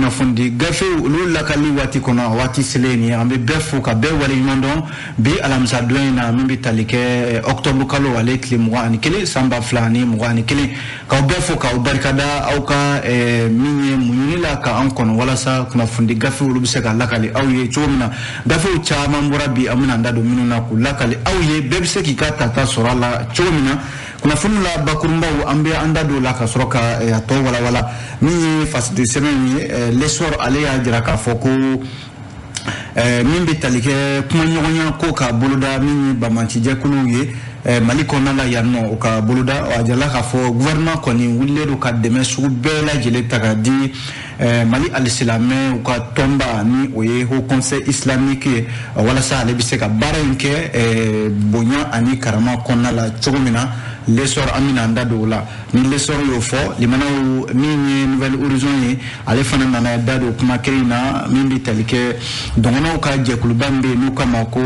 Kunnafonidi gafew olu lakali waati kɔnɔ, a waati selen nin ye. An bɛ bɛɛ fo ka bɛɛ waleɲuman dɔn bi alamisa don in na, min bɛ tali kɛ octobre kalo ale tile 21 san 2021. K'aw bɛɛ fo k'aw barikada aw ka min ye muɲuni la k'an kɔnɔ walasa kunnafonidi gafew olu bɛ se ka lakali aw ye cogo min na. Gafew caman bɔra bi, an bɛna an da don minnu na k'u lakali aw ye, bɛɛ bɛ se k'i ka tata sɔrɔ a la cogo min na. Kunnafoni la bakurunbaw, an bɛ an da don o la ka sɔrɔ ka a tɔ walawala. Min ye fasidi sɛbɛn ye, L'Essor, ale y'a jira k'a fɔ ko min bɛ tali kɛ kumaɲɔgɔnya ko ka boloda min ye banbaacijɛkuluw ye Mali kɔnɔna la yan nɔ, o ka boloda. A jirala k'a fɔ gouvernement kɔni wulilen don ka dɛmɛ sugu bɛɛ lajɛlen ta ka di Mali alisilamɛ u ka tɔnba, ni o ye Haut Conseil islamique ye, walasa ale bɛ se ka baara in kɛ bonya ani karama kɔnɔna la cogo min na. L'Essor, an bɛna an da don o la. Ni L'Essor y'o fɔ, limanaw, min ye Nouvel Horizon ye, ale fana nana da don kuma kelen in na, min bɛ tali kɛ dɔgɔnɔw ka jɛkuluba min bɛ yen n'u k'a ma ko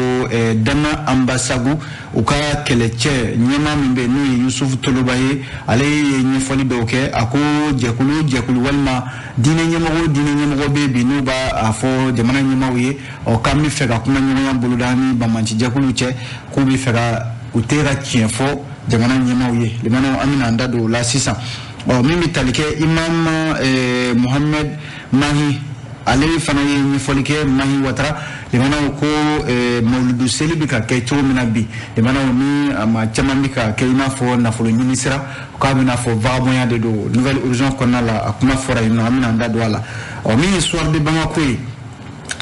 Dana Ambasagu, u ka kɛlɛcɛ ɲɛmaa min bɛ yen n'o ye Yusufu Toloba ye. Ale ye ɲɛfɔli dɔw kɛ. A ko jɛkulu jɛkulu walima diinɛ ɲɛmɔgɔ diinɛ ɲɛmɔgɔ bɛ yen bi n'u b'a fɔ jamana ɲɛmaaw ye, ɔ k'an bɛ fɛ ka kuma ɲɔgɔnya boloda ni banbaacijɛkuluw cɛ, k'u bɛ fɛ ka u tɛ ka tiɲɛ fɔ jamana ɲɛmaaw ye. Limanaw, an bɛna an da don o la sisan. Ɔ min bɛ tali kɛ imam Mohamed Mahi, ale fana ye ɲɛfɔli kɛ, Mahi Watara. Limanaw, ko mawuludu seli bɛ ka kɛ cogo min na bi, limanaw, ni a ma caman bɛ ka kɛ i n'a fɔ nafolo ɲini sira, k'a bɛna fɔ vagabond de don. Nouvel Horizon kɔnɔna la, a kuma fɔra yen nɔ, an bɛna an da don a la. Ɔ min ye Soir de Bamako ye,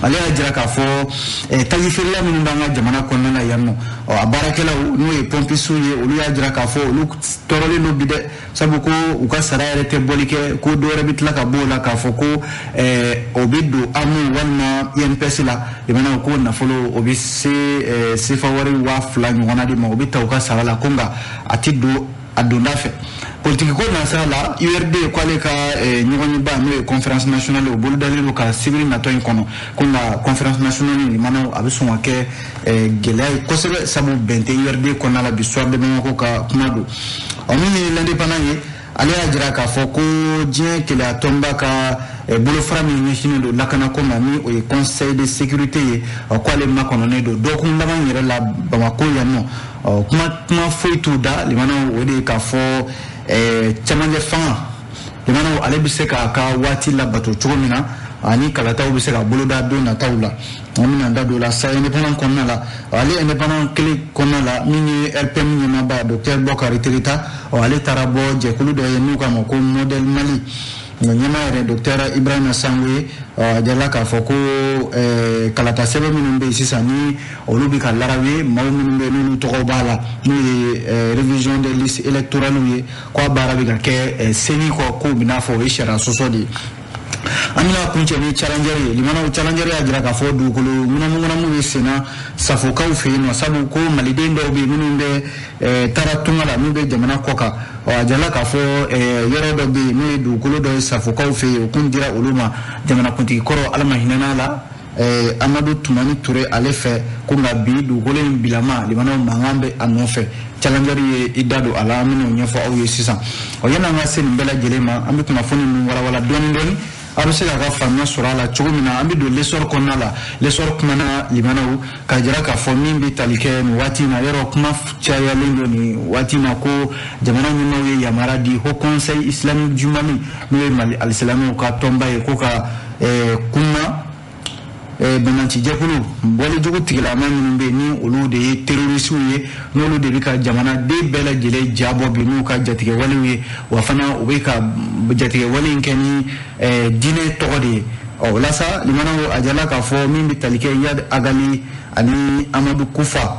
ale y'a jira k'a fɔ taji feerela minnu b'an ka jamana kɔnɔna la yan nɔ, ɔ a baarakɛlaw, n'o ye pɔmpisiw ye, olu y'a jira k'a fɔ olu tɔɔrɔlen don bi dɛ, sabu ko u ka sara yɛrɛ tɛ bɔli kɛ, ko dɔ wɛrɛ bɛ tila ka bɔ o la k'a fɔ ko o bɛ don AMO walima INPS la. Limanaw, ko nafolo o bɛ se sefa wari 2000 ɲɔgɔnna de ma, o bɛ ta u ka sara la, ko nka a tɛ don a donda fɛ. Politiki ko nasira la, URD k'ale ka ɲɔgɔnyeba, n'o ye conférence nationale, o bolodalen don ka sibiri natɔ in kɔnɔ, ko nka conférence nationale in, limanaw, a bɛ sɔn ka kɛ gɛlɛya ye kosɛbɛ, sabu bɛn tɛ URD kɔnɔna la bi. Soir de Bamako ka kuma don. Ɔ min ye L'Indépendant ye, ale y'a jira k'a fɔ ko diɲɛ keleya tɔnba ka bolofara min ɲɛsinnen don lakanako ma, ni o ye Conseil de sécurité ye, ko ale makɔnɔnen don dɔgɔkun laban yɛrɛ la Bamako yan nɔ. Kuma foyi t'u da, limanaw, o de ye k'a fɔ camancɛ fanga, limanaw, ale bɛ se k'a ka waati labato cogo min na, ani kalataw bɛ se ka boloda don nataw la. An bɛna an da don o la sa. Indépendant kɔnɔna la, ale Indépendant kelen kɔnɔna la, min ye RPM ɲɛmaaba docteur Bɔkari Tereta, ale taara bɔ jɛkulu dɔ ye n'u k'a ma ko Modèle Mali, nka ɲɛmaa yɛrɛ docteur Ibrahima Sango ye. A jirala k'a fɔ ko kalata sɛbɛn minnu bɛ yen sisan, ni olu bɛ ka larawe, maaw minnu bɛ yen n'olu tɔgɔ b'a la, n'o ye révision des listes électorales ye, ko a baara bɛ ka kɛ CENI kɔ, k'o bɛ n'a fɔ o ye sariya sɔsɔ de ye. An bɛna kuncɛ ni Challenger ye. Limanaw, Challenger y'a jira k'a fɔ dugukolo ŋunamu-ŋunamu bɛ senna Safokaw fɛ yen nɔ, sabu ko maliden dɔw bɛ yen minnu bɛ taara tunga la, n'u bɛ jamana kɔ kan. Ɔ a jirala k'a fɔ yɔrɔ dɔ bɛ yen n'o ye dugukolo dɔ ye Safokaw fɛ yen, o kun dira olu ma jamanakuntigi kɔrɔ, Ala ma hinɛ la, Amadu Tumani Ture ale fɛ, ko nka bi dugukolo in bilama, limanaw, mankan bɛ a nɔfɛ. Challenger ye i da don a la, an bɛn'o ɲɛfɔ aw ye sisan. Ɔ yanni an ka se nin bɛɛ lajɛlen ma, an bɛ kunnafoni ninnu walawala dɔɔni dɔɔni, aw bɛ se k'a ka faamuya sɔrɔ a la cogo min na. An bɛ don L'Essor kɔnɔna la. L'Essor kumana, limanaw, k'a jira k'a fɔ min bɛ tali kɛ nin waati in na, yɔrɔ kuma cayalen don nin waati in na, ko jamana ɲɛmaaw ye yamaruya di Haut Conseil islamique du Mali, n'o ye Mali alisilamɛw ka tɔnba ye, ko ka kuma banbaacijɛkulu walejugu tigilama minnu bɛ yen, ni olu de ye terroristew ye, n'olu de bɛ ka jamanaden bɛɛ lajɛlen jabɔ bi n'u ka jatigɛ walew ye, wa fana u bɛ ka jatigɛ wale in kɛ ni diinɛ tɔgɔ de ye. Ɔ o la sa, limanaw, a jirala k'a fɔ min bɛ tali kɛ Iyad Ag Ghali ani Amadu Kufa,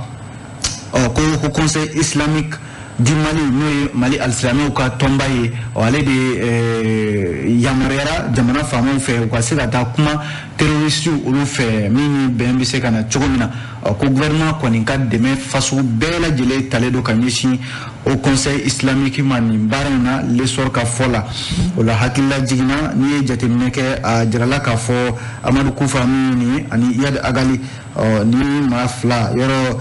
ɔ ko Haut Conseil islamique du Mali, n'o ye Mali alisilamɛw ka tɔnba ye, ɔ ale de yamaruyara jamana faamaw fɛ u ka se ka taa kuma terroristew olu fɛ, min ni bɛn bɛ se ka na cogo min na. Ɔ ko gouvernement kɔni ka dɛmɛ fasugu bɛɛ lajɛlen talen don ka ɲɛsin Haut Conseil islamique ma nin baara in na, L'Essor ka fɔ la. O la hakilila jiginna, n'i ye jateminɛ kɛ, a jirala k'a fɔ Amadu Kufa min ye ani Iyad Ag Ghali, ɔ ni maa fila yɔrɔ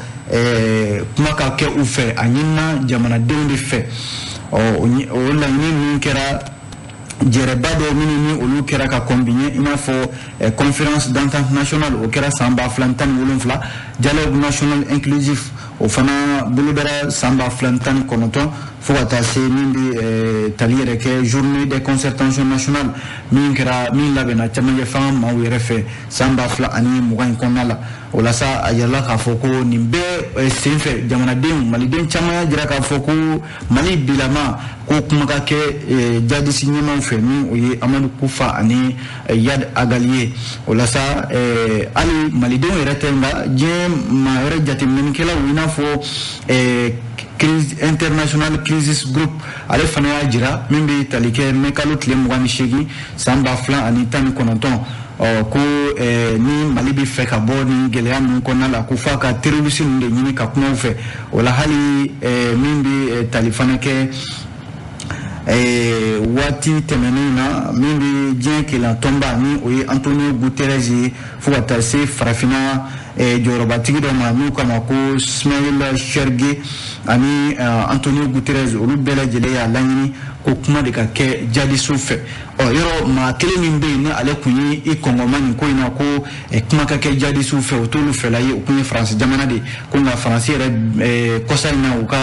kuma ka kɛ u fɛ, a ɲinina jamanadenw de fɛ. Ɔ o laɲini ninnu kɛra. Jɛrɛba dɔw minnu ni olu kɛra ka kɔn bi ɲɛ, i n'a fɔ conférence d'entente nationale, o kɛra san 2017, dialogue national inclusif, o fana bolodara san 2019, fo ka taa se min bɛ tali yɛrɛ kɛ journée des concertations nationales, min kɛra min labɛnna camancɛ fanga maaw yɛrɛ fɛ san 2020 in kɔnɔna la. O la sa, a yirala k'a fɔ ko nin bɛɛ senfɛ, jamanadenw, maliden caman y'a jira k'a fɔ ko Mali bilama ko kuma ka kɛ jadisi ɲɛmaaw fɛ, min o ye Amadu Kufa ani Iyad Ag Ghali ye. O la sa, hali malidenw yɛrɛ tɛ, nka diɲɛ maa yɛrɛ jateminɛlikɛlaw, i n'a fɔ Crise International Crisis Group, ale fana y'a jira, min bɛ tali kɛ mɛ kalo tile 28 san 2019, ɔ ko ni Mali bɛ fɛ ka bɔ nin gɛlɛya ninnu kɔnɔna la, ko f'a ka terroriste ninnu de ɲini ka kuma u fɛ. O la, hali min bɛ tali fana kɛ waati tɛmɛnen na, min bɛ diɲɛ kelan tɔnba, ni o ye Antonio Guterres ye, fo ka taa se farafinna jɔyɔrɔbatigi dɔ ma n'u kama ko Smaïl Chergui ani Antonio Guterres, olu bɛɛ lajɛlen y'a laɲini ko kuma de ka kɛ jadisiw fɛ. Ɔ yɔrɔ maa kelen min bɛ yen, ni ale kun ye i kɔngɔma nin ko in na ko kuma ka kɛ jadisiw fɛ, o t'olu fɛla ye, o kun ye Faransi jamana de ye. Ko nka Faransi yɛrɛ, kɔsa in na, u ka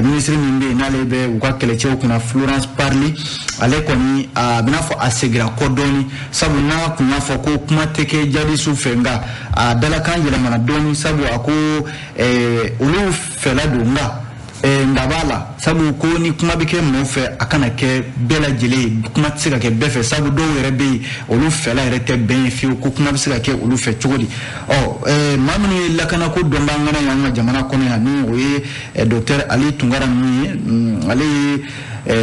minisiri min bɛ yen, n'ale bɛ u ka kɛlɛcɛw kunna, Florence Parly, ale kɔni a bɛna fɔ a seginna kɔ dɔɔni, sabu n'a kun y'a fɔ ko kuma tɛ kɛ jadisiw fɛ, nka a dalakan yɛlɛmana dɔɔni, sabu a ko olu fɛla don, nka b'a la, sabu ko ni kuma bɛ kɛ mɔgɔw fɛ, a kana kɛ bɛɛ lajɛlen ye. Kuma tɛ se ka kɛ bɛɛ fɛ, sabu dɔw yɛrɛ bɛ yen, olu fɛla yɛrɛ tɛ bɛn ye fiyewu, ko kuma bɛ se ka kɛ olu fɛ cogo di? Ɔ maa minnu ye lakanako dɔnbaa ŋana ye an ka jamana kɔnɔ yan, ni o ye docteur Ali Tunkara ninnu ye, ale ye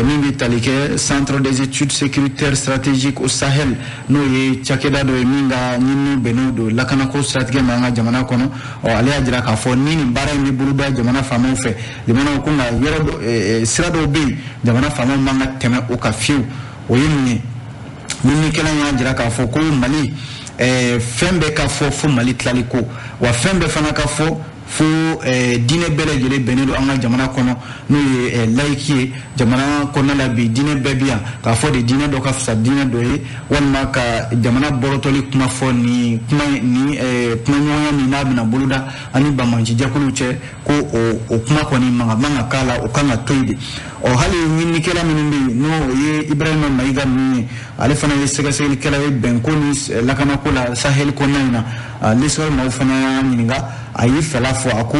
min bɛ tali kɛ Centre des études sécuritaires stratégiques au Sahel, n'o ye cakɛda dɔ ye min ka ɲinini bɛnnen don lakanako siratigɛ ma an ka jamana kɔnɔ. Ɔ ale y'a jira k'a fɔ ni nin baara in bɛ boloda jamana faamaw fɛ, jamanaw ko nka yɔrɔ dɔ, sira dɔw bɛ yen, jamana faamaw man ka tɛmɛ o kan fiyewu. O ye mun ye? Ɲininikɛla y'a jira k'a fɔ ko Mali, fɛn bɛɛ ka fɔ fo Mali tilali ko wa, fɛn bɛɛ fana ka fɔ fo diinɛ bɛɛ lajɛlen bɛnnen don an ka jamana kɔnɔ, n'o ye laïque ye. Jamana kɔnɔna la bi, diinɛ bɛɛ bi yan, k'a fɔ de diinɛ dɔ ka fisa diinɛ dɔ ye, walima ka jamana bɔrɔtɔli kuma fɔ, nin kuma ni kumaɲɔgɔnya min n'a bɛna boloda ani banbanci jɛkuluw cɛ, ko o kuma kɔni mankan man ka k'a la, o kan ka to yen de. Ɔ hali ɲininikɛla minnu bɛ yen, n'o ye Ibrahima Mayiga ninnu ye, ale fana ye sɛgɛsɛgɛlikɛla ye bɛnko ni lakanako la Sahel kɔnɔna in na, l'Essor maaw fana y'a ɲininka, a y'i fɛla fɔ. A ko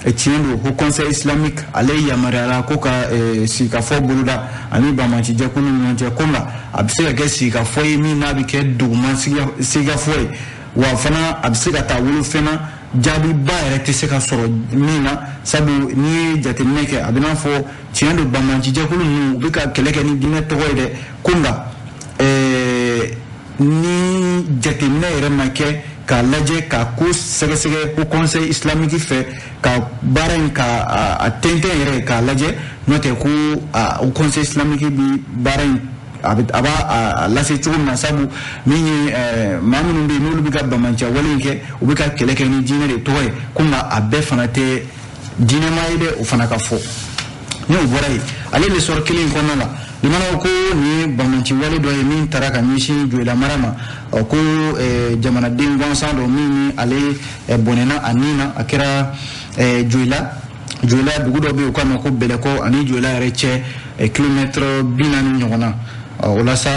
tiɲɛ don ko Conseil islamique ale yamaruyara ko ka sigikafɔ boloda ani banbanci jɛkulu ni ɲɔgɔn cɛ, ko nka a bɛ se ka kɛ sigikafɔ ye min n'a bɛ kɛ duguma sigikafɔ ye, wa fana a bɛ se ka taa wolofɛn na, jaabiba yɛrɛ tɛ se ka sɔrɔ min na, sabu n'i ye jateminɛ kɛ, a bɛ n'a fɔ tiɲɛ don banbanci jɛkulu ninnu u bɛ ka kɛlɛ kɛ ni diinɛ tɔgɔ ye dɛ, ko nka ni jateminɛ yɛrɛ ma kɛ k'a lajɛ k'a ko sɛgɛsɛgɛ ko Conseil islamique fɛ ka baara in ka a tɛntɛn yɛrɛ k'a lajɛ, n'o tɛ ko o Conseil islamique bi baara in a b'a lase cogo min na, sabu min ye maa minnu bɛ yen, n'olu bɛ ka bamanciya wale in kɛ, u bɛ ka kɛlɛ kɛ ni diinɛ de tɔgɔ ye, ko nka a bɛɛ fana tɛ diinɛma ye dɛ, o fana ka fɔ. Ni o bɔra yen, ale L'Essor kelen in kɔnɔna la, limanaw ko nin ye banbanci wale dɔ ye min taara ka ɲɛsin Joyila mara ma, ko jamanaden gansan dɔ min ni ale bɔnɛna a nin na, a kɛra Joyila dugu dɔ bɛ yen, u k'a ma ko Bɛlɛkɔ, ani Joyila yɛrɛ cɛ kilomɛtɛrɛ 40 ɲɔgɔn na. O la sa,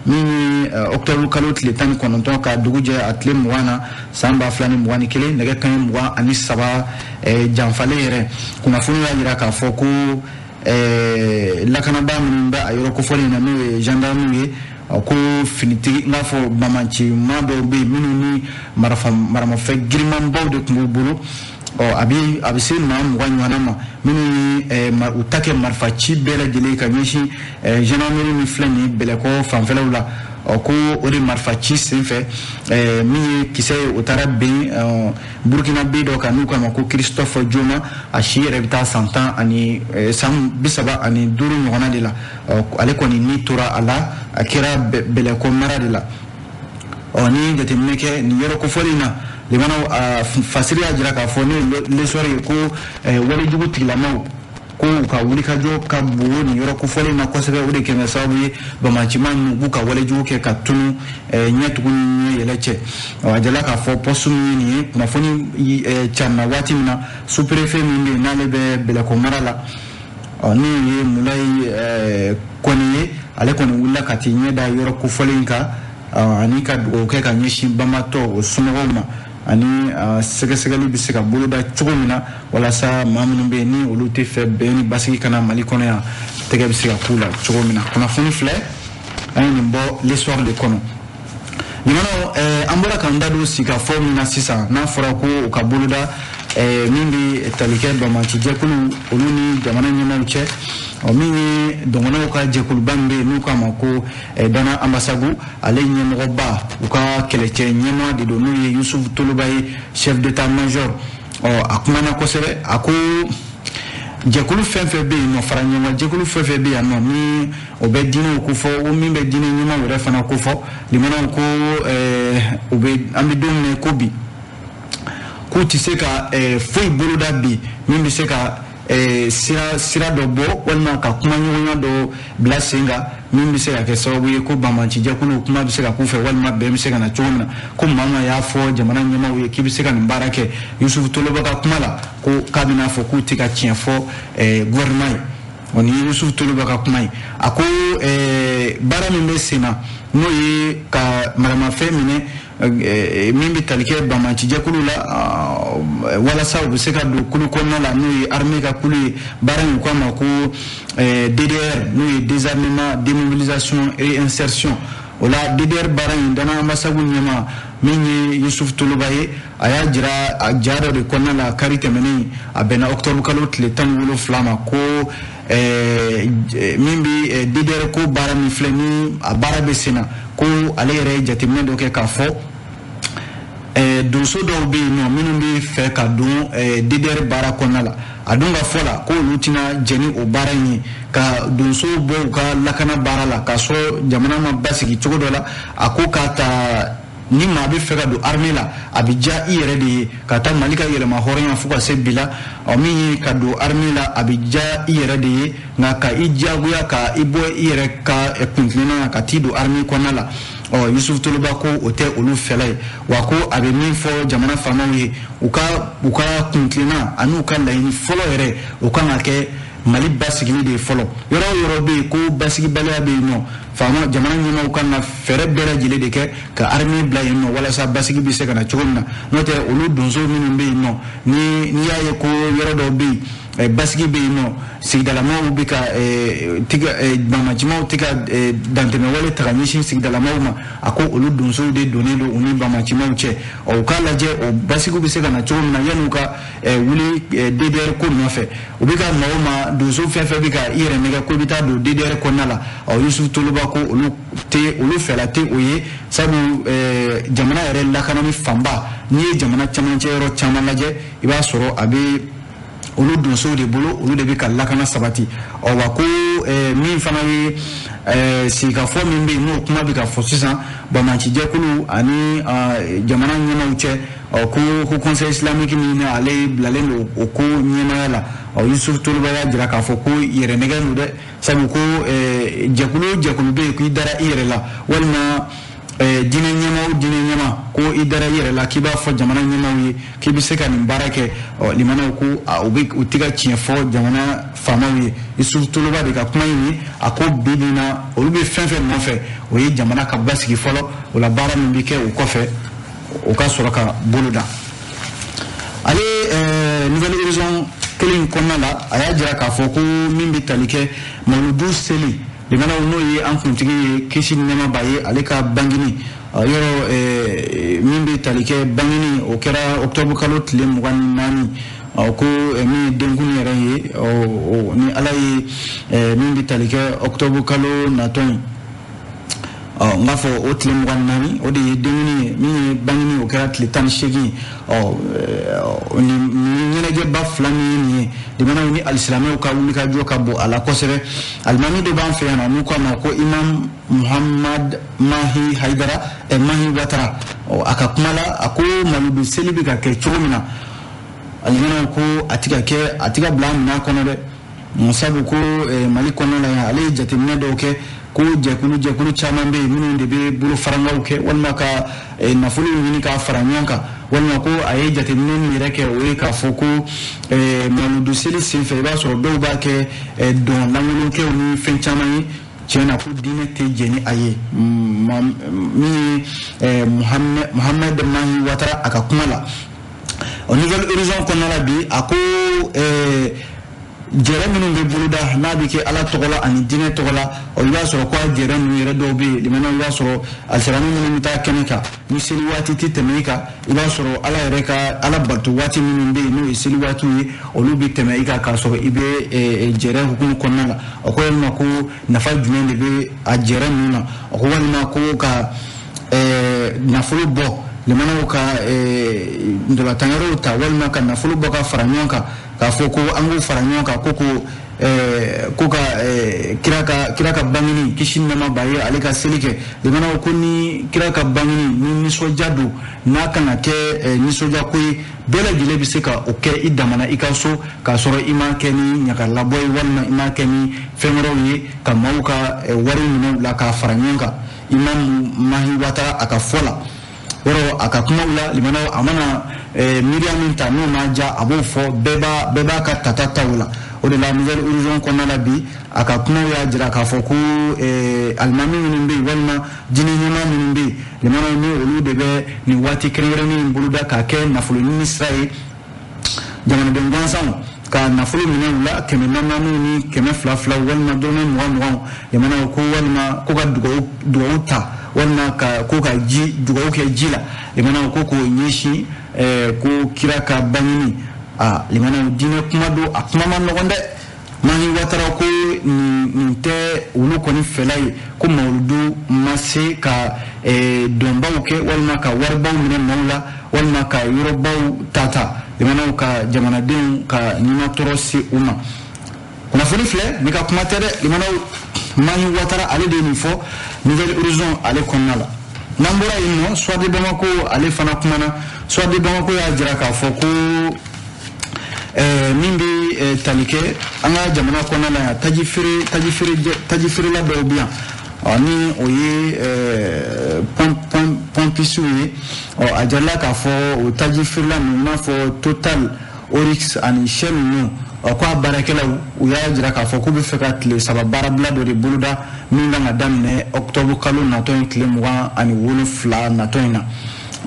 min ye octobre kalo tile 19 ka dugu jɛ a tile 20 na san 2021, nɛgɛ kanɲɛ 23 janfalen yɛrɛ, kunnafoni y'a jira k'a fɔ ko lakanabaa minnu bɛ a yɔrɔ kofɔlen na, n'o ye gendarmew ye, ko finitigi n k'a fɔ banbanci maa dɔw bɛ yen minnu ni maramafɛn girimanbaw de tun b'u bolo. Ɔ a bɛ se maa 20 ɲɔgɔnna ma, minnu ye u ta kɛ marifa ci bɛɛ lajɛlen ka ɲɛsin gendarmerie min filɛ nin ye Bɛlɛkɔ fanfɛlaw la. Ɔ ko o de marifa ci senfɛ, min ye kisɛ ye, o taara ben Burukinabe dɔ kan n'u k'a ma ko Christophe Joma, a si yɛrɛ bɛ taa san tan ani san 35 ɲɔgɔnna de la. Ale kɔni ni tora a la, a kɛra Bɛlɛkɔ mara de la. Ɔ ni jateminɛ kɛ nin yɔrɔ kofɔlen in na, limanaw, fasiri y'a jira k'a fɔ ne L'Essor ye ko walejugu tigilamaw ko u ka wulikajɔ ka bon nin yɔrɔ kofɔlen na kosɛbɛ. O de kɛmɛ sababu ye banbaancimaa ninnu b'u ka walejugu kɛ ka tunu ɲɛ tugun ni ɲɛ yɛlɛ cɛ. A jala k'a fɔ poste min ye nin ye, kunnafoni carinna waati min na, sous-préfet min bɛ yen n'ale bɛ Bɛlɛkɔ mara la, n'o ye Mulayi Kɔni ye, ale kɔni wulila ka t'i ɲɛ da yɔrɔ kofɔlen kan ani ka dugawu kɛ ka ɲɛsin banbatɔ o somɔgɔw ma, ani sɛgɛsɛgɛli bɛ se ka boloda cogo min na walasa maa minnu bɛ yen ni olu tɛ fɛ bɛn ni basigi kana Mali kɔnɔ yan, tɛgɛ bɛ se ka k'u la cogo min na. Kunnafoni filɛ, an ye nin bɔ L'Essor de kɔnɔ. Limanaw, an bɔra k'an da don sigikafɔ min na sisan, n'a fɔra ko u ka boloda min bɛ tali kɛ banbaacijɛkulu olu ni jamana ɲɛmaaw cɛ, ɔ min ye dɔgɔnɔw ka jɛkuluba min bɛ yen n'u k'a ma ko Dana Ambasagu, ale ɲɛmɔgɔba, u ka kɛlɛcɛ ɲɛmaa de don, n'o ye Yusufu Toloba ye, chef d'état major. Ɔ a kumana kosɛbɛ, a ko jɛkulu fɛn fɛn bɛ yen nɔ, fara ɲɔgɔn jɛkulu fɛn fɛn bɛ yan nɔ ni o bɛ diinɛw kofɔ, o min bɛ diinɛ ɲɛmaaw yɛrɛ fana kofɔ, limanaw, ko u bɛ an bɛ don min na ko bi, k'u tɛ se ka foyi boloda bi min bɛ se ka sira dɔ bɔ walima ka kumaɲɔgɔnya dɔ bila sen kan min bɛ se ka kɛ sababu ye ko banbaacijɛkulu kuma bɛ se ka k'u fɛ walima bɛn bɛ se ka na cogo min na. Ko maa maa y'a fɔ jamana ɲɛmaaw ye k'i bɛ se ka nin baara kɛ, Yusufu Toloba ka kuma la, ko k'a bɛna fɔ k'u tɛ ka tiɲɛ fɔ gouvernement ye. O ni Yusufu Toloba ka kuma ye, a ko baara min bɛ sen na, n'o ye ka maramafɛn minɛ min bɛ tali kɛ banbaacijɛkulu la walasa u bɛ se ka don kulu kɔnɔna la, n'o ye armée ka kulu ye, baara in u k'a ma ko DDR, n'o ye désarmement, démobilisation et réinsertion. O la DDR baara in, Dana Ambasagu ɲɛmaa min ye Yusufu Toloba ye, a y'a jira a ja dɔ de kɔnɔna la kari tɛmɛnen, a bɛnna octobre kalo tile 17 ma, ko min bɛ DDR ko baara min filɛ ni a baara bɛ sen na, ko ale yɛrɛ ye jateminɛ dɔ kɛ k'a fɔ donso dɔw bɛ yen nɔ minnu bɛ fɛ ka don DDR baara kɔnɔna la. A dun ka fɔ la ko olu tɛna jɛn ni o baara in ye ka donsow bɔ u ka lakana baara la k'a sɔrɔ jamana ma basigi cogo dɔ la. A ko k'a ta ni maa bɛ fɛ ka don armée la, a bɛ diya i yɛrɛ de ye ka taa Mali ka yɛlɛma hɔrɔnya fo ka se bi la. Ɔ min ye ka don armée la, a bɛ diya i yɛrɛ de ye, nka ka i diyagoya ka i bɔ i yɛrɛ ka kuntilenna na ka t'i don armée kɔnɔna la, ɔ Yusufu Toloba ko o tɛ olu fɛla ye. Wa ko a bɛ min fɔ jamana faamaw ye, u ka kuntilenna ani u ka laɲini fɔlɔ yɛrɛ, o kan ka kɛ Mali basigili de ye fɔlɔ. Yɔrɔ o yɔrɔ bɛ yen ko basigibaliya bɛ yen nɔ, faama jamana ɲɛmaaw kan ka fɛɛrɛ bɛɛ lajɛlen de kɛ ka armée bila yen nɔ walasa basigi bɛ se ka na cogo min na. N'o tɛ, olu donso minnu bɛ yen nɔ, ni n'i y'a ye ko yɔrɔ dɔw bɛ yen basigi bɛ yen nɔ, sigidalamaw bɛ ka tigɛ, banbaancimaw tɛ ka dantɛmɛwale ta ka ɲɛsin sigidalamaw ma, a ko olu donsow de donnen don u ni banbaancimaw cɛ. Ɔ u k'a lajɛ o basigiw bɛ se ka na cogo min na yan'u ka wuli DDR ko nɔfɛ. U bɛ ka maa o maa, donso fɛn fɛn bɛ ka i yɛrɛ nɛgɛ ko i bɛ taa don DDR kɔnɔna la, ɔ Yusufu Toloba ko olu tɛ olu fɛla tɛ o ye, sabu jamana yɛrɛ lakanani fanba, n'i ye jamana camancɛ yɔrɔ caman lajɛ, i b'a sɔrɔ a bɛ olu donsow de bolo, olu de bɛ ka lakana sabati. Ɔ wa ko min fana ye sigikafɔ min bɛ yen, n'o kuma bɛ ka fɔ sisan banbaacijɛkulu ani jamana ɲɛmaaw cɛ, ɔ ko Conseil islamique min ale bilalen don o ko ɲɛmaaya la, ɔ Yusufu Toloba y'a jira k'a fɔ ko yɛrɛ nɛgɛ don dɛ, sabu ko jɛkulu o jɛkulu bɛ yen k'i dara i yɛrɛ la, walima diinɛ ɲɛmaa o diinɛ ɲɛmaa ko i dara i yɛrɛ la k'i b'a fɔ jamana ɲɛmaaw ye k'i bɛ se ka nin baara kɛ, ɔ limanaw, ko u bɛ u tɛ ka tiɲɛ fɔ jamana faamaw ye. Yusufu Toloba de ka kuma in ye, a ko bi bi in na, olu bɛ fɛn fɛn nɔfɛ, o ye jamana ka basigi fɔlɔ. O la baara min bɛ kɛ o kɔfɛ, o ka sɔrɔ ka bolo da. Ale Nouvel Horizon kelen in kɔnɔna la, a y'a jira k'a fɔ ko min bɛ tali kɛ mawuludu seli, limanaw, n'o ye an kuntigi ye, kisi ni nɛɛma b'a ye, ale ka bangini yɔrɔ min bɛ tali kɛ bangini, o kɛra octobre kalo tile 24. Ko min ye denkuni yɛrɛ ye, ni Ala ye min bɛ tali kɛ octobre kalo natɔ in, ɔ n b'a fɔ o tile 24, o de ye denkuni ye. Min ye bangini, o kɛra tile 18. Ɔ nin ɲɛnajɛba fila min ye nin ye, limanaw ni alisilamɛw ka wulikajɔ ka bon a la kosɛbɛ. Alimami dɔ b'an fɛ yan nɔ n'u k'a ma ko Imam Muhammad Mahi Haidara, Mahi Watara, ɔ a ka kuma la, a ko maludu seli bɛ ka kɛ cogo min na, alimanaw, ko a ti ka kɛ, a ti ka bila minɛn kɔnɔ dɛ. Sabu ko Mali kɔnɔna la yan, ale ye jateminɛ dɔw kɛ ko jɛkulu caman bɛ yen minnu de bɛ bolo farankaw kɛ walima ka nafolo ɲini k'a fara ɲɔgɔn kan, walima ko a ye jateminɛ min yɛrɛ kɛ o ye k'a fɔ ko mawuludu seli senfɛ i b'a sɔrɔ dɔw b'a kɛ dɔn lankolonkɛw ni fɛn caman ye. Tiɲɛ na ko diinɛ tɛ jɛn ni a ye. Min ye Mohamed Mahi Ouattara a ka kuma la Nouvelle Horizon kɔnɔna la bi, a ko jɛrɛ minnu bɛ boloda n'a bɛ kɛ Ala tɔgɔ la ani diinɛ tɔgɔ la, i b'a sɔrɔ ko a jɛrɛ ninnu yɛrɛ dɔw bɛ yen limanaw, i b'a sɔrɔ alisilamɛ minnu bɛ taa kɛnɛ kan ni seli waati tɛ tɛmɛ i kan, i b'a sɔrɔ Ala yɛrɛ ka Ala bato waati minnu bɛ yen n'o ye seli waatiw ye, olu bɛ tɛmɛ i kan k'a sɔrɔ i bɛ jɛrɛ hukumu kɔnɔna la. O ko walima ko nafa jumɛn de bɛ a jɛrɛ ninnu na? O ko walima ko ka nafolo bɔ limanaw ka ntolatanyɔrɔw ta walima ka nafolo bɔ ka fara ɲɔgɔn kan, k'a fɔ ko an k'o fara ɲɔgɔn kan ko ka kira ka bangeni kisi nɛɛma b'a ye ale ka seli kɛ. Limanaw ko ni kira ka bangeni ni nisɔndiya don, n'a kan ka kɛ nisɔndiya ko ye, bɛɛ lajɛlen bɛ se ka o kɛ i damana i ka so k'a sɔrɔ i m'a kɛ ni ɲagalabɔ ye walima i m'a kɛ ni fɛn wɛrɛw ye ka maaw ka wari minɛ u la k'a fara ɲɔgɔn kan. Imam Mahi Ouattara a ka fɔ la, yɔrɔ a ka kumaw la, limanaw a mana miiriya min ta n'o ma diya a b'o fɔ, bɛɛ b'a ka tata ta o la. O de la Nouvelle Horizon kɔnɔna la bi, a ka kumaw y'a jira k'a fɔ ko alimami minnu bɛ yen walima diinɛ ɲɛmaa minnu bɛ yen, limanaw ni olu de bɛ nin waati kɛrɛnkɛrɛnnen in boloda k'a kɛ nafolo ɲini sira ye jamanaden gansanw ka nafolo minɛ u la 400 ni 200 walima dɔrɔmɛ 20 limanaw ko walima ko ka dugawu ta walima ka ko ka ji dugawu kɛ ji la, limanaw ko k'o ɲɛsin ko kira ka bangeni. A limanaw diinɛ kuma don, a kuma ma nɔgɔn dɛ. Mahi Ouattara ko nin tɛ olu kɔni fɛla ye, ko mawuludu ma se ka dɔnbaw kɛ walima ka waribaw minɛ maaw la walima ka yɔrɔbaw ta limanaw ka jamanadenw ka ɲɛmatɔrɔ se u ma. Kunnafoni filɛ ne ka kuma tɛ dɛ, limanaw Mahi Ouattara ale de ye nin fɔ Nouvelle Horizon ale kɔnɔna la. N'an bɔra yen nɔ, Soir de Bamako ale fana kumana. Soir de Bamako y'a jira k'a fɔ ko min bɛ tali kɛ an ka jamana kɔnɔna la yan, tajifeerela dɔw bɛ yan ni o ye pɔmpisiw ye. A jirala k'a fɔ o tajifeerela ninnu i n'a fɔ Total, Oryx ani Shell ninnu, ko a baarakɛlaw u y'a jira k'a fɔ k'u bɛ fɛ ka tile 3 baarabila dɔ de boloda min kan ka daminɛ octobre kalo natɔ in tile 27 natɔ in na.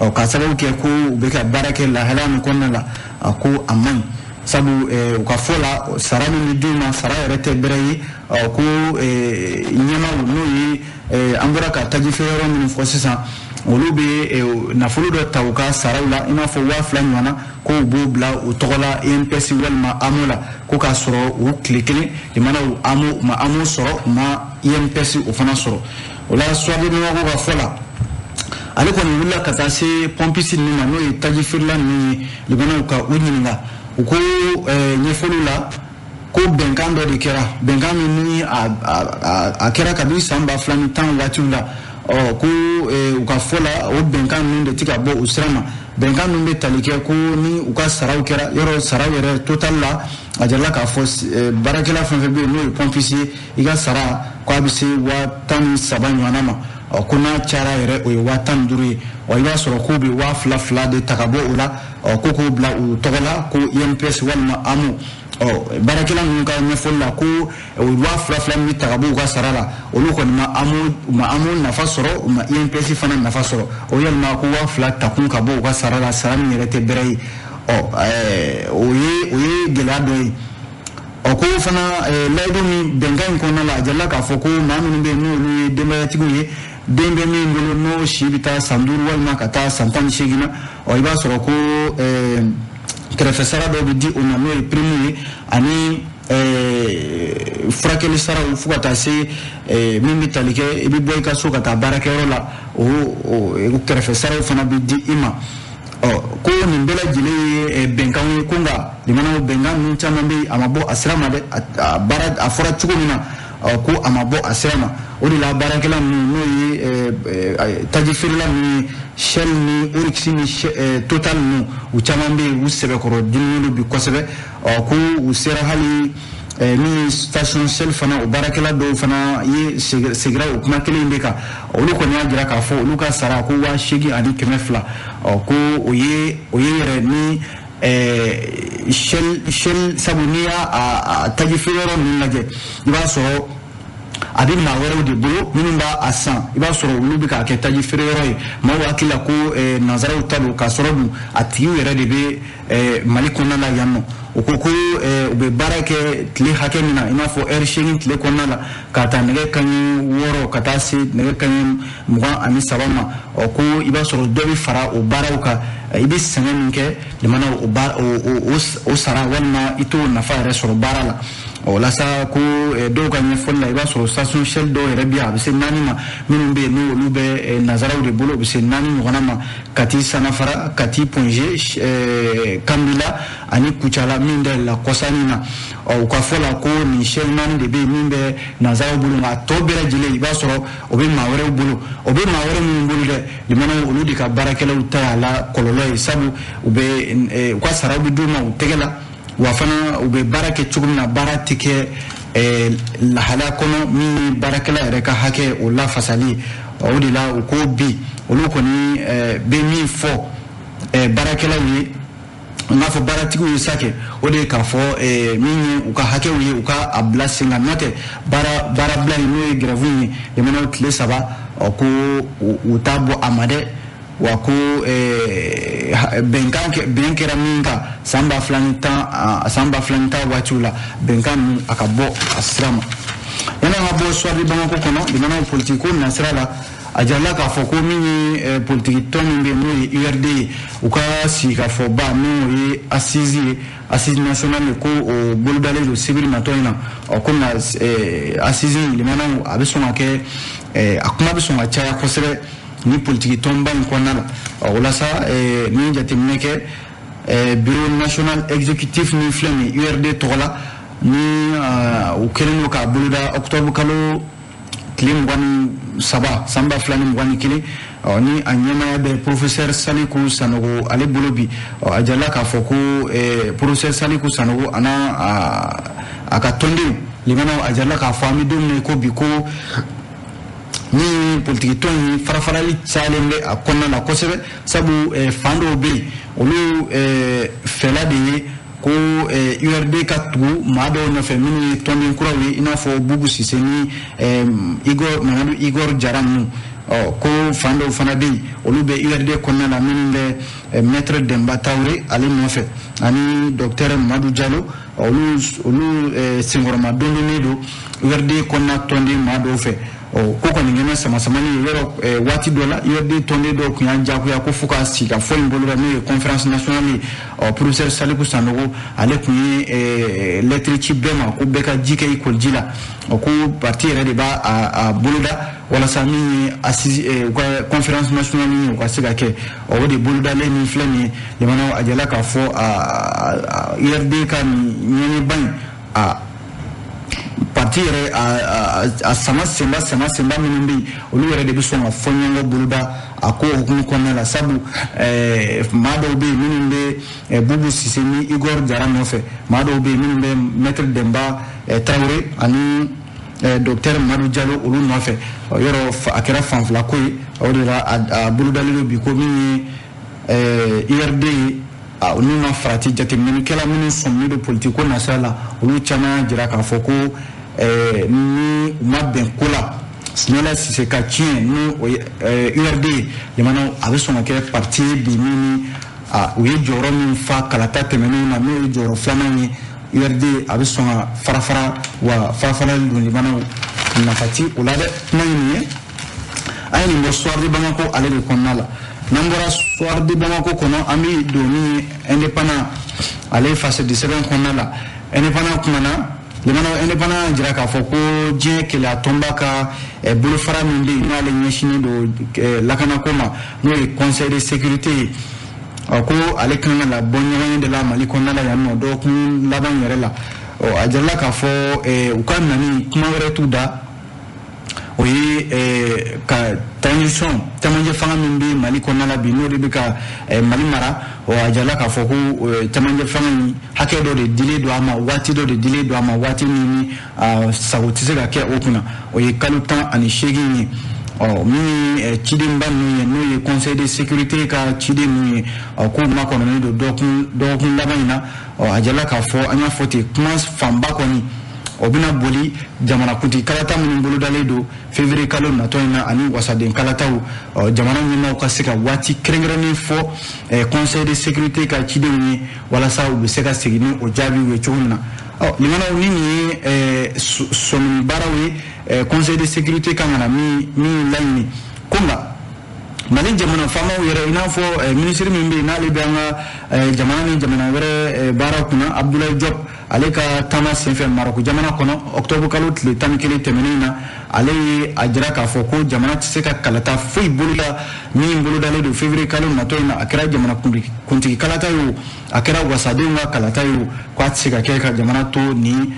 K'a sababu kɛ ko u bɛ ka baara kɛ lahalaya min kɔnɔna la, a ko a man ɲi, sabu u ka fɔ la sara min bɛ d'u ma sara yɛrɛ tɛ bɛrɛ ye. Ko ɲɛmaaw n'o ye an bɔra ka tajifeere yɔrɔ minnu fɔ sisan, olu bɛ nafolo dɔ ta u ka saraw la i n'a fɔ 2000 ɲɔgɔn na, ko u b'o bila u tɔgɔ la INPS walima AMO la, ko k'a sɔrɔ u tile kelen limanaw AMO u ma AMO sɔrɔ, u ma INPS o fana sɔrɔ. O la Soir de Bamako ka fɔ la, ale kɔni wulila ka taa se pɔmpisi ninnu ma n'o ye tajifeerela ninnu ye, limanaw ka u ɲininka, u ko ɲɛfɔliw la ko bɛnkan dɔ de kɛra, bɛnkan min ni a kɛra kabi san 2010 waatiw la. Ko u ka fɔ la o bɛnkan ninnu de tɛ ka bɔ u sira ma. Bɛnkan ninnu bɛ tali kɛ ko ni u ka saraw kɛra yɔrɔ saraw yɛrɛ total la, a jirala k'a fɔ baarakɛla fɛn fɛn bɛ yen n'o ye pɔmpisi ye, i ka sara k'a bɛ se 13,000 ɲɔgɔnna ma. Ko n'a cayara yɛrɛ o ye 15,000 ye. I b'a sɔrɔ k'u bɛ 2000 de ta ka bɔ o la, ko k'o bila u tɔgɔ la ko INPS walima AMO. Baarakɛla ninnu ka ɲɛfɔli la ko o 2000 min bɛ ta ka bɔ u ka sara la, olu kɔni ma AMO nafa sɔrɔ, u ma INPS fana nafa sɔrɔ. O yalima ko 2000 takun ka bɔ u ka sara la, sara min yɛrɛ tɛ bɛrɛ ye. O ye gɛlɛya dɔ ye. Ko fana layidu min bɛnkan in kɔnɔna la, a jirala k'a fɔ ko maa minnu bɛ yen n'olu ye denbayatigiw ye, den bɛ min bolo n'o si bɛ taa san 5 walima ka taa san 18 na, i b'a sɔrɔ ko kɛrɛfɛ sara dɔw bɛ di o ma n'o ye prime ye, ani furakɛli saraw fo ka taa se min bɛ tali kɛ i bɛ bɔ i ka so ka taa baarakɛyɔrɔ la, o kɛrɛfɛ saraw fana bɛ di i ma. Ko nin bɛɛ lajɛlen ye bɛnkanw ye, ko nka limanaw bɛnkan ninnu caman bɛ yen a ma bɔ a sira ma dɛ, a baara a fɔra cogo min na ko a ma bɔ a sira ma. O de la baarakɛla ninnu n'o ye tajifeerela ninnu ye, Shell ni Oryx ni Total ninnu, u caman bɛ yen u sɛbɛkɔrɔ diminen don bi kosɛbɛ. Ko u sera hali Min station Shell fana, o baarakɛla dɔw fana ye segira o kuma kelen in de kan. Olu kɔni y'a jira k'a fɔ olu ka sara ko 8200. Ɔ, ko o ye yɛrɛ ni Shell, sabu n'i y'a taji feere yɔrɔ ninnu lajɛ, i b'a sɔrɔ a bɛ maa wɛrɛw de bolo minnu b'a a san. I b'a sɔrɔ olu bɛ k'a kɛ taji feere yɔrɔ ye. Maaw hakili la ko nanzaraw ta don, k'a sɔrɔ dun a tigiw yɛrɛ de bɛ Mali kɔnɔna la yan nɔ. U ko u bɛ baara kɛ tile hakɛ min na, i n'a fɔ ɛri 8 tile kɔnɔna la, ka taa nɛgɛ kanɲɛ 6 ka taa se nɛgɛ kanɲɛ 23 ma. Ɔ, ko i b'a sɔrɔ dɔ bɛ fara o baaraw kan. I bɛ sɛgɛn min kɛ jamana, o sara walima i t'o nafa yɛrɛ sɔrɔ baara la. Ɔ la sa, ko dɔw ka ɲɛfɔli la, i b'a sɔrɔ station Shell dɔw yɛrɛ bɛ yen, a bɛ se 4 ma, minnu bɛ yen n'olu bɛ nanzaraw de bolo. O bɛ se 4 ɲɔgɔnna ma: Kati Sanafara, Kati Point G, Kanbila ani Kucala min dayɛlɛla kɔsannin na. Ɔ, u ka fɔ la ko nin Shell 4 de bɛ yen min bɛ nanzaraw bolo, nka a tɔ bɛɛ lajɛlen, i b'a sɔrɔ o bɛ maa wɛrɛw bolo. O bɛ maa wɛrɛ minnu bolo dɛ, limanaw, olu de ka baarakɛlaw ta y'a la kɔlɔlɔ ye, sabu u bɛ u ka saraw bɛ d'u ma u tɛgɛ la, wa fana u bɛ baara kɛ cogo min na, baara tɛ kɛ lahalaya kɔnɔ min ye baarakɛla yɛrɛ ka hakɛ o lafasali. O de la u ko bi olu kɔni bɛ min fɔ baarakɛlaw ye, n b'a fɔ baaratigiw ye sa kɛ, o de ye k'a fɔ min ye u ka hakɛw ye, u ka a bila sen kan. N'o tɛ, baarabila in, n'o ye grève ye, jamanaw tile 3, ɔ, ko u t'a bɔ a ma dɛ. Wa ko bɛnkan bɛn kɛra min kan san 2010, san 2010 waatiw la, bɛnkan ninnu a ka bɔ a sira ma. Yanni an ka bɔ Soir de Bamako kɔnɔ, jamanaw, politiki ko nasira la, a jirala k'a fɔ ko min ye politiki tɔn min bɛ yen, n'o ye URD ye, u ka sigikafɔba, n'o ye assise ye, assise nationale ye, ko o bolodalen don sibiri natɔ in na. Ɔ, ko nka assise in, limanaw, a bɛ sɔn ka kɛ, a kuma bɛ sɔn ka caya kosɛbɛ ni politiki tɔnba in kɔnɔna la. O la sa, ni ye jateminɛ kɛ, bureau national exécutif min filɛ nin ye URD tɔgɔ la, ni u kɛlen don k'a boloda octobre kalo tile 23 san 2021, ni a ɲɛmaaya bɛ professeur Saliku Sanogo ale bolo bi. A jirala k'a fɔ ko professeur Saliku Sanogo a n'a a ka tɔndenw, limanaw, a jirala k'a fɔ an bɛ don min na ko bi, ko ni politiki tɔn in farafarali cayalen bɛ a kɔnɔna la kosɛbɛ, sabu fan dɔw bɛ yen, olu fɛla de ye ko URD ka tugu maa dɔw nɔfɛ minnu ye tɔnden kuraw ye, i n'a fɔ Bubu Sise ni Igor Mamadu Igor Jara ninnu. Ɔ, ko fan dɔw fana bɛ yen, olu bɛ URD kɔnɔna la, minnu bɛ maître Demba Traoré ale nɔfɛ ani docteur Mamadu Jalo. Olu senkɔrɔma dondonnen don URD kɔnɔna tɔnden maa dɔw fɛ. Ɔ, ko kɔni kɛnɛ sama samani ye yɔrɔ waati dɔ la, URD tɔnden dɔw tun y'an jagoya ko fo ka sigi ka fɔ in boloda, n'o ye conférence nationale ye. Ɔ, professeur Saliku Sanogo ale tun ye lettre ci bɛɛ ma ko bɛɛ ka ji kɛ i koliji la. Ɔ, ko parti yɛrɛ de b'a a boloda walasa min ye assise, u ka conférence nationale ye, u ka se ka kɛ. Ɔ, o de bolodalen min filɛ nin ye, jamana, a jala k'a fɔ a URD ka nin ɲɛɲɛba in, a parti yɛrɛ a sama senba sama senba minnu bɛ yen, olu yɛrɛ de bɛ sɔn ka fɔ ɲɔgɔn boloda a ko hukumu kɔnɔna la, sabu maa dɔw bɛ yen minnu bɛ Bubu Sise ni Igor Jara nɔfɛ, maa dɔw bɛ yen minnu bɛ maître Demba Traoré ani docteur Mamadu Jalo olu nɔfɛ. Yɔrɔ a kɛra fan fila ko ye. O de la a bolodalen don bi ko min ye URD ye, n'u ma farati, jateminɛkɛla minnu sɔminen don politiki ko nasira la, olu caman y'a jira k'a fɔ ko ni u ma bɛn ko la, Sinala Sise ka tiɲɛ ni o ye URD ye, jamana, a bɛ sɔn ka kɛ parti ye bi min ni u ye jɔyɔrɔ min fa kalata tɛmɛnenw na, n'o ye jɔyɔrɔ filanan ye, URD a bɛ sɔn ka fara fara. Wa farafarali don, limanaw, nafa ti o la dɛ. Kuma ye nin ye, an ye nin bɔ Soir de Bamako ale de kɔnɔna la. N'an bɔra Soir de Bamako kɔnɔ, an bɛ don min ye Indépendant ale fasidi sɛbɛn kɔnɔna la. Indépendant kumana, limanaw, Indépendant y'a jira k'a fɔ ko diɲɛ keleya tɔnba ka bolofara min bɛ yen, n'ale ɲɛsinnen don lakanako ma, n'o ye Conseil de sécurité ye, ɔ, ko ale kan ka labɔ ɲɔgɔn ye de la Mali kɔnɔna la yan nɔ dɔgɔkun laban yɛrɛ la. Ɔ, a jirala k'a fɔ u ka nani, kuma wɛrɛ t'u da. O O ye ka transition camancɛ fanga min bɛ Mali kɔnɔna la bi, n'o de bɛ ka Mali mara. A jirala k'a fɔ ko camancɛ fanga in, hakɛ dɔ de dilen don a ma, waati dɔ de dilen don a ma, waati min ni sago tɛ se ka kɛ o kunna, o ye kalo 18 ye. Ɔ, min ye cidenba ninnu ye, n'o ye Conseil de sécurité ka ciden ninnu ye, ɔ, k'u makɔnɔnen don dɔgɔkun laban in na. Ɔ, a jirala k'a fɔ, an y'a fɔ ten, kuma fanba kɔni, o bɛna boli jamanakuntigi kalata minnu bolodalen don février kalo natɔ in na, ani wasaden kalataw. Ɔ, jamana ɲɛmaaw ka se ka waati kɛrɛnkɛrɛnnen fɔ Conseil de sécurité ka cidenw ye, walasa u bɛ se ka segin ni o jaabiw ye cogo min na. Ɔ, limanaw, ni nin ye sɔmini baaraw ye, Conseil de sécurité kan ka na min laɲini ko, nka Mali jamana faamaw yɛrɛ, i n'a fɔ minisiri min bɛ yen n'ale bɛ an ka jamana ni jamana wɛrɛ baara kunna, Abdoulaye Diop, ale ka taama senfɛ Marɔku jamana kɔnɔ octobre kalo tile 11 tɛmɛnen na, ale ye a jira k'a fɔ ko jamana tɛ se ka kalata foyi boloda min bolodalen don février kalo natɔ in na. A kɛra jamana kuntigi kalata ye o, a kɛra wasadenw ka kalata ye o, k'a tɛ se ka kɛ ka jamana to nin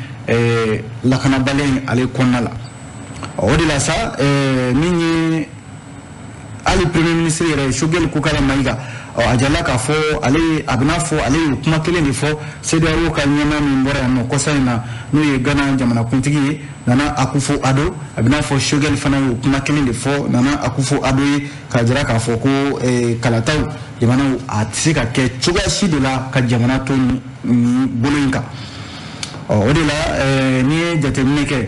lakanabaliya in ale kɔnɔna la. O de la sa, min ye hali Premier ministre yɛrɛ, Choguel Kokala Maïga, a jirala k'a fɔ ale, a bɛna fɔ ale ye kuma kelen de fɔ CEDEAO ka ɲɛmaa min bɔra yan nɔ kɔsa in na, n'o ye Ghana jamanakuntigi ye, Nana Akufo-Addo. A bɛna fɔ Choguel fana y'o kuma kelen de fɔ Nana Akufo-Addo ye, k'a jira k'a fɔ ko kalataw, jamanaw, a tɛ se ka kɛ cogoya si de la ka jamana to nin bolo in kan. Ɔ, o de la, n'i ye jateminɛ kɛ,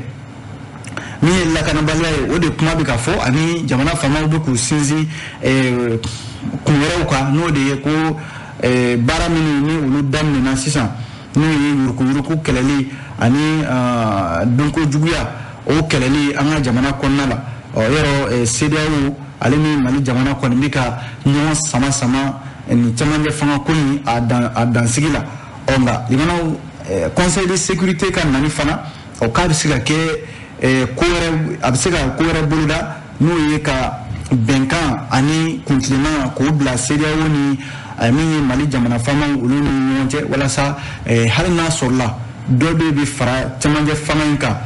min ye lakanabaliya ye, o de kuma bɛ ka fɔ, ani jamana faamaw bɛ k'u sinsin kun wɛrɛw kan, n'o de ye ko baara minnu ni olu daminɛna sisan, n'o ye yuruguyurugu kɛlɛli ani dunko juguya, o kɛlɛli an ka jamana kɔnɔna la. Ɔ, yɔrɔ CEDEAO ale ni Mali jamana kɔni bɛ ka ɲɔgɔn sama sama nin camancɛ fanga ko in a dansigi la. Ɔ, nka limanaw, Conseil de sécurité ka nani fana, ɔ, k'a bɛ se ka kɛ ko wɛrɛ, a bɛ se ka ko wɛrɛ boloda, n'o ye ka bɛnkan ani kuntilenna k'o bila CEDEAO ni min ye Mali jamana faamaw, olu ni ɲɔgɔn cɛ, walasa hali n'a sɔrɔla dɔ bɛ fara camancɛ fanga in kan,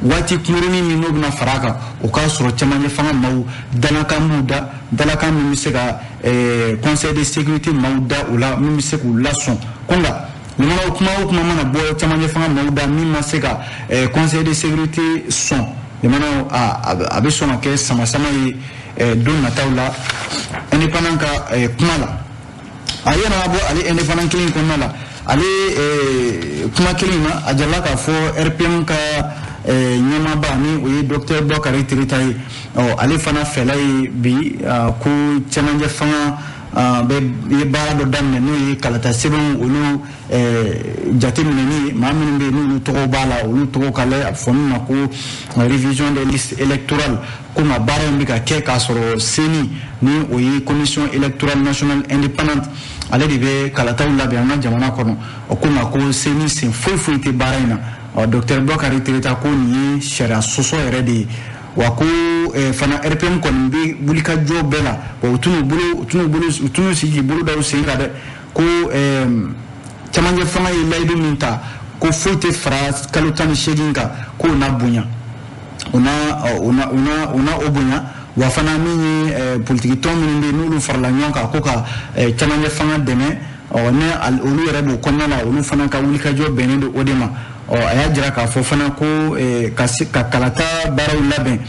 waati kunkurunin min n'o bɛna fara a kan, o k'a sɔrɔ camancɛ fanga maaw dalakan b'u da, dalakan min bɛ se ka Conseil de sécurité maaw da o la, min bɛ se k'u lasɔn. Ko nka limanaw, kuma o kuma mana bɔ camancɛ fanga maaw da min ma se ka Conseil de sécurité sɔn, limanaw, a bɛ sɔn ka kɛ sama-sama ye don nataw la. Indépendant ka kuma la, a yɛrɛ bɔ ale Indépendant kelen kɔnɔna la, ale kuma kelen in na, a jirala k'a fɔ RPM ka ɲɛmaaba, ni o ye docteur Bɔkari Tereta ye, ɔ, ale fana fɛla ye bi ko cɛmancɛ fanga bɛ ye baara dɔ daminɛ, n'o ye kalata sɛbɛnw olu jateminɛni ye, maa minnu bɛ yen n'olu tɔgɔ b'a la, olu tɔgɔ ka lajɛ, a bɛ fɔ min ma ko révision des listes électorales. Ko nka baara in bɛ ka kɛ k'a sɔrɔ CENI, ni o ye Commission électorale nationale indépendante, ale de bɛ kalataw labɛn an ka jamana kɔnɔ. O ko nka ko CENI sen foyi foyi tɛ baara in na. Ɔ, docteur Bɔkari Tereta ko nin ye sariya sɔsɔ yɛrɛ de ye. Wa ko fana RPM kɔni bɛ wulikajɔ bɛɛ la, wa u tɛn'u bolo, u tɛn'u sigi k'i bolo da u sen kan dɛ. Ko camancɛ fanga ye layidu min ta ko foyi tɛ fara kalo 18 kan, k'o na bonya, o na o bonya. Wa fana, min ye politiki tɔn minnu bɛ yen n'olu farala ɲɔgɔn kan ko ka camancɛ fanga dɛmɛ, ɔ, ni olu yɛrɛ b'o kɔnɔna la, olu fana ka wulikajɔ bɛnnen don o de ma. Ɔ, a y'a jira k'a fɔ fana ko ka se ka kalata baaraw labɛn,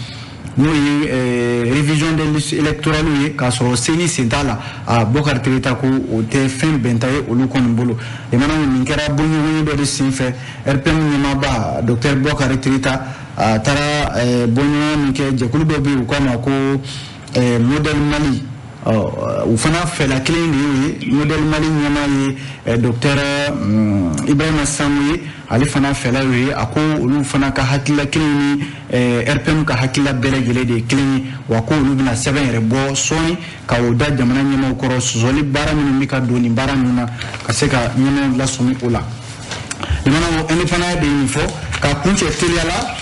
n'o ye révision des listes électorales ye, k'a sɔrɔ CENI sen t'a la, a Bɔkari Tereta ko o tɛ fɛn bɛnta ye olu kɔni bolo. Limanaw, nin kɛra bɔɲɔgɔnye dɔ de senfɛ. RPM ɲɛmaaba docteur Bɔkari Tereta, a taara bɔɲɔgɔn min kɛ, jɛkulu dɔ bɛ yen, u k'a ma ko Modèle Mali, u fana fɛla kelen de y'o ye. Modèle Mali ɲɛmaa ye docteur Ibrahima Sango ye, ale fana fɛla y'o ye. A ko olu fana ka hakilila kelen ni RPM ka hakilila bɛɛ lajɛlen de ye kelen ye. Wa ko olu bɛna sɛbɛn yɛrɛ bɔ sɔɔni ka o da jamana ɲɛmaaw kɔrɔ, sɔsɔli baara minnu bɛ ka don nin baara ninnu na, ka se ka ɲɛmaaw lasɔmi o la. Limanaw, Indépendant de ye nin fɔ ka kuncɛ teliya la.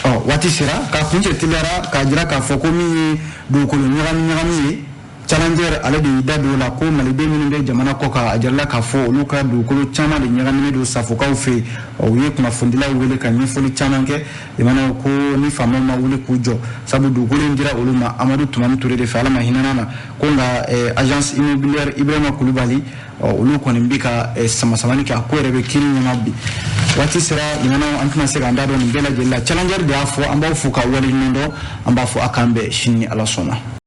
Ɔ, waati sera ka kuncɛ teliyara, k'a jira k'a fɔ ko min ye dugukolo ɲagami ɲagami ye. Challenger ale de y'i da don o la ko maliden minnu bɛ jamana kɔ kan, a jirala k'a fɔ olu ka dugukolo caman de ɲagaminen don safokaw fɛ yen. U ye kunnafonidilaw wele ka ɲɛfɔli caman kɛ. Limanaw ko ni faamaw ma wuli k'u jɔ, sabu dugukolo in dira olu ma Amadu Tumani Ture de fɛ, Ala ma hinɛna na, ko nka agence immobilière Ibrahima Kulubali, olu kɔni bɛ ka samasamani kɛ, a ko yɛrɛ bɛ kiiri ɲɛma bi. Waati sera, limanaw, an tɛna se k'an da don nin bɛɛ lajɛlen la. Challenger de y'a fɔ. An b'aw fo ka waleɲuman dɔn, an b'a fɔ a k'an bɛn sini ni Ala sɔnna.